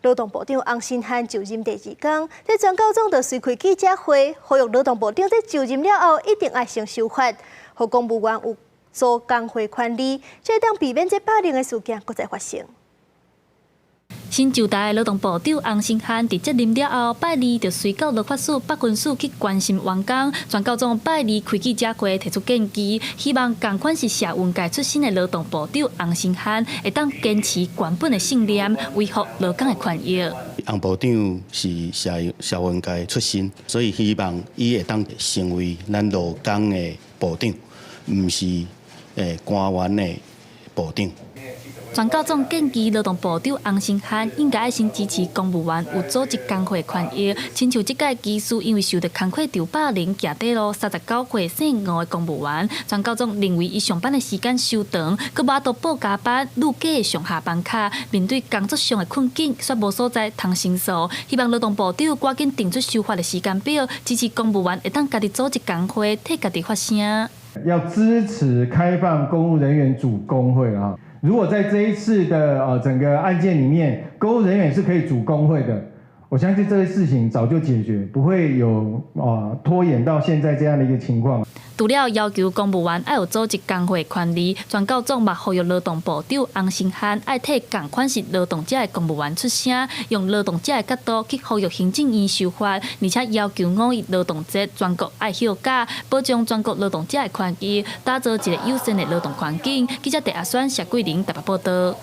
勞動部長洪申翰就任第二工，這全教總就隨開記者會，呼籲勞動部長在就任了後一定愛先修法，予公務員有組工會權利，才會當避免這霸凌的事件閣再發生。新就台的勞動部長洪申翰佇接任了後，拜二就隨到勞法署北分署去關心員工。全教總拜二開記者會提出建議，希望仝款是社運界出身的勞動部長洪申翰會當堅持原本的信念，維護勞工的權益。洪部長是社運界出身，所以希望伊會當成為咱勞工的部長，毋是官員的部長。全教總建議勞動部長洪申翰應該愛先支持公務員有組織工會權益，親像這屆技師因為受著工課場霸凌，行短路39歲姓吳的公務員，全教總認為伊上班的時間傷長，閣無法度報加班，愈加的上下班卡，面對工作上的困境，煞無所在通申訴，希望勞動部長趕緊定出修法的時間表，支持公務員會當家己組織工會，替家己發聲。要支持開放公務人員組工會啊！如果在這一次的整個案件裡面，公務人員是可以組工會的，我相信這個事情早就解決，不會有拖延到現在這樣的一個情況。除了要求公務員愛有組織工會權利，全教總嘛呼籲勞動部長洪申翰愛替仝款是勞動者的公務員出聲，用勞動者的角度去呼籲行政院修法，而且要求五一勞動節全國愛休假，保障全國勞動者的權益，打造一個友善的勞動環境。記者鄭阿選、謝桂玲台北報導。